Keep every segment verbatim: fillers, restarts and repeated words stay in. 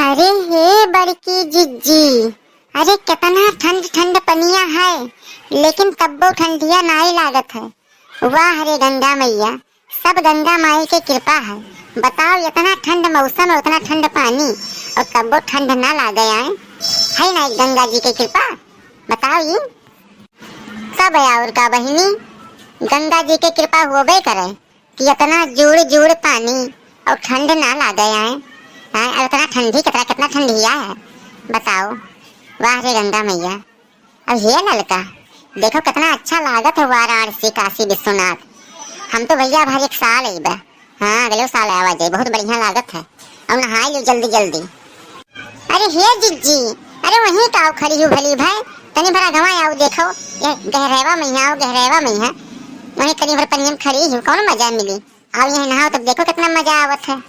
अरे हे बड़की जिज्जी, अरे केतना ठंड ठंड पनिया है, लेकिन तब्बो ठंडिया नाई लागत है। वाह रे गंगा मैया, सब गंगा माई के कृपा है। बताओ, इतना ठंड मौसम और इतना ठंड पानी और तब्बो ठंड ना लागे आए, है ना गंगा जी के कृपा? बताओ ये। तब और का बहिनी, गंगा जी के कृपा होबे करे कि इतना जूड़ जूड़ पानी और ठंड ना लागे आए। आए, और इतना ठंडी, कितना, कितना ठंडिया है, बताओ। वाह रे गंगा मैया। अब हे ललका, देखो कितना अच्छा लागत है वाराणसी, काशी विश्वनाथ। हम तो भैया अब हर एक साल अइबे। हाँ, अगले साल आवा जाए, बहुत बढ़िया लागत है। अब नहाई लो जल्दी जल्दी। अरे हे जिज्जी, अरे वहीं का खड़ी हूँ भली भाई, तनी भरा घवा आओ, देखो ये गहरेवा में आओ, गहरेवा में है, वहीं तनी भर पनिया में खड़ी हूँ, कौन मजा मिली। आओ यहीं नहाओ, तब देखो कितना मजा आवत है।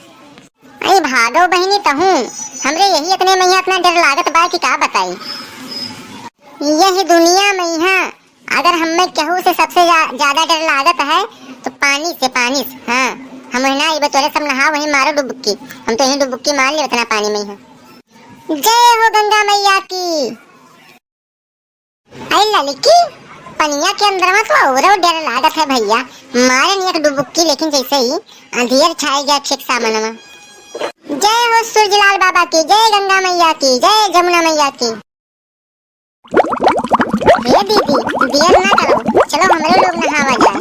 अरे भागो बहिनी तहूँ, हमरे यही इतने में इतना डर लागत बा कि का बताई। यही दुनिया में यहाँ अगर हमें केहू से सबसे जा-, ज्यादा डर लागत है तो पानी से, पानी से। हाँ, हम वही ना, ये बचोरे सब नहा वही मारो डुबकी, हम तो यही डुबकी मार ले इतना पानी में ही। जय हो गंगा मैया की। अरे ललकी, पनिया के अंदर में तो औरो डर लागत है भैया, मारन एक डुबकी, लेकिन जैसे ही अंधियर छाई गया खेत सामन में। जय हो सूरजलाल बाबा की, जय गंगा मैया की, जय जमुना मैया की। हे दीदी, देर ना करो, चलो हमरे लोग नहावा जाए।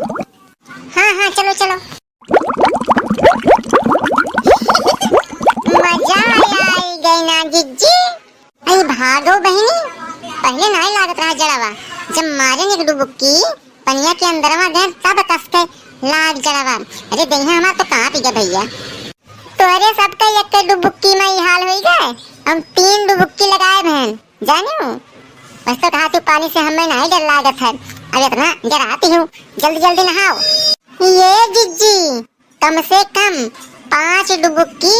हाँ, हाँ, चलो, चलो। मजा आई गई ना जिज्जी। अरे भागो बहिनी, पहले नाई लागत रहा जड़वा, जब मारे एक डुबुक्की पनिया के अंदरवा गए तब कस के लाग जड़वा। अरे देहिया हमार तो कांप गया भैया। तोहरे सबके एक डुबुक्की में ई हाल होई गए, हम तीन डुबुक्की लगाए बहन। जानियो, बस तो कहा तू पानी से हमें नहीं डर लागत है, अब इतना डराती हूँ, जल्दी जल्दी नहाओ। ये जिज्जी, कम से कम पाँच डुबुक्की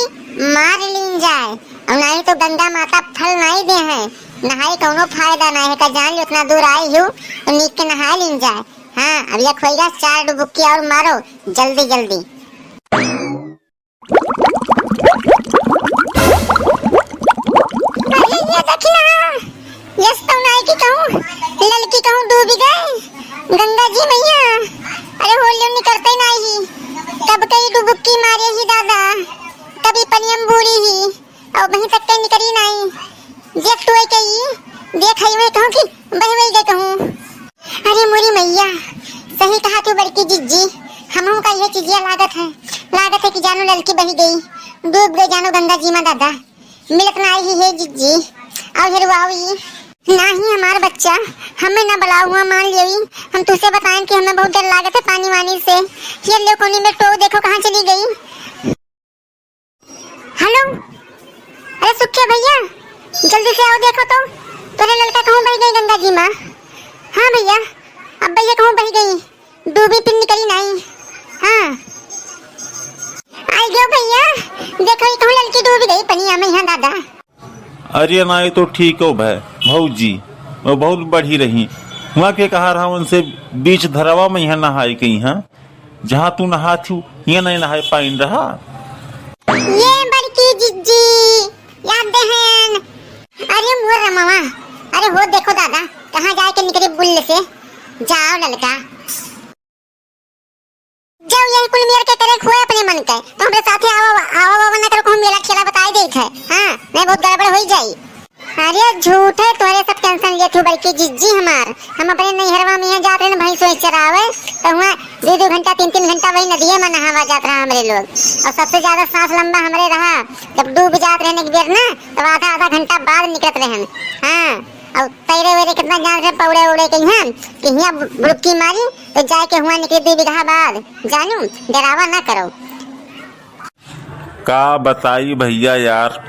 मार लीन जाए, और नहीं तो गंगा माता फल नहीं दे हैं, नहाई कौनो फायदा नहीं है। का जान ली उतना दूर आई हूँ, तो नीक के नहा लीन जाए। हाँ, अब यह खोएगा, चार डुबुक्की और मारो, जल्दी जल्दी। अरे ये देखी ना, यस तो नाई की कहूँ, ललकी कहूँ डूबी गए गंगा जी मैया। अरे होलियो निकलते नाई ही, कब कई डुबुक्की मारे ही दादा, कभी पनियम बूढ़ी ही, और वहीं तक कहीं निकली नाई। देख टुए कई, देख हई मैं कहूँ कि बहवई गए कहूँ। अरे मोरी मैया, सही कहा तू बड़की जिज्जी, हमहू का ये चीजिया लागत है, लागत है कि जानो ललकी बही गई, डूब गई जानो गंगा जी मा दादा। मिलत ना आई ही हे जिज्जी, आओ हेरुआओ ई। नाही हमार बच्चा, हमें ना बुलाओ हुआ मान लियो ई, हम तुझसे बताएं कि हमें बहुत डर लागत है पानी वानी से। ये ले कोनी में टो देखो कहाँ चली गई। हेलो, अरे सुखे भैया, जल्दी से आओ, देखो तो, तोरे ललका कहूँ बह गई गंगा जी मा। हाँ भैया, अब भैया कहूँ बह गई, डूबी पिन निकली नहीं। हाँ, आई गयो भैया, देखो ये कहूँ ललकी डूबी गई पनिया में, हाँ दादा। अरे ना, ये तो ठीक हो भै, भौजी, वो बहुत बढ़ी रही। हुआ के कहा रहा उनसे, बीच धरवा में यहाँ नहाई गई, हाँ? जहाँ तू नहात हूँ, हियाँ नहीं नहाए पाइन रहा। ये बड़की जिज्जी, याद देहन। अरे मोर रमवा, अरे हो देखो दादा, कहाँ जाए के निकले बुल्ल से। जाओ ललका, जाओ यही कुल मेर के करे खोए अपने मन के, तो हमरे साथे आवा, आवा, आवा ना करो, कहूँ मेला ठेला बताए देत है। हाँ, नहीं बहुत गड़बड़ हो जाई। अरे झूठे तोहरे सब टेंशन लेत हूँ बड़की जिज्जी हमार। हम अपने नैहरवा में यहाँ जात रहे ना भैंस वैंस चरावे, तो हुआ दो दो घंटा, तीन तीन घंटा वही नदिये में नहावा जात रहा हमरे लोग। और सबसे ज्यादा सांस लंबा हमरे रहा, जब डूब जात रहे एक बेर ना, तब आधा आधा घंटा बाद निकलत रहे। हाँ, और तैरे वैरे कितना जान रहे, पौड़े उड़े के यहाँ, कि हियाँ बुड़की मारी, तो जाए के हुआ निकले दो बीघा बाद। जानू, डरावा ना करो। का बताई भैया यार,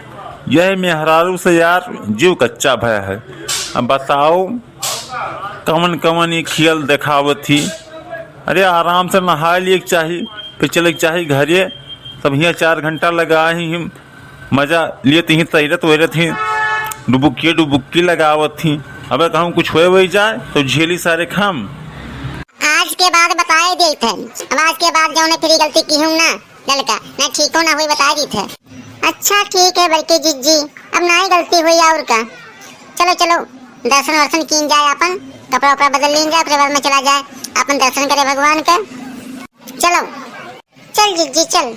यह मेहरारू से यार जीव कच्चा भय है। अब बताओ कवन कवन ये खेल देखावत ही। अरे आराम से नहा लिए के चाही, फिर चले के चाही घरे। तब हियाँ चार घंटा लगा ही हम मजा लिए ही, तैरत वैरत ही, डुबुक्की डुबुक्की लगावत ही। अबे कहूँ कुछ होए वही जाए तो झेली सारे खाम। आज के बाद बताए देत है, अब आज के बाद जौने फिर गलती की हूँ ना, ललका, ना ठीक हो ना हुई, बताए देत है। अच्छा ठीक है बड़की जिज्जी, अब नाहीं गलती हुई और का। चलो चलो, दर्शन वर्शन कीन जाए, अपन कपड़ा उपड़ा बदल लीन जाए, ओकरे बाद में चला जाए अपन दर्शन करे भगवान के। चलो चल जिज्जी चल।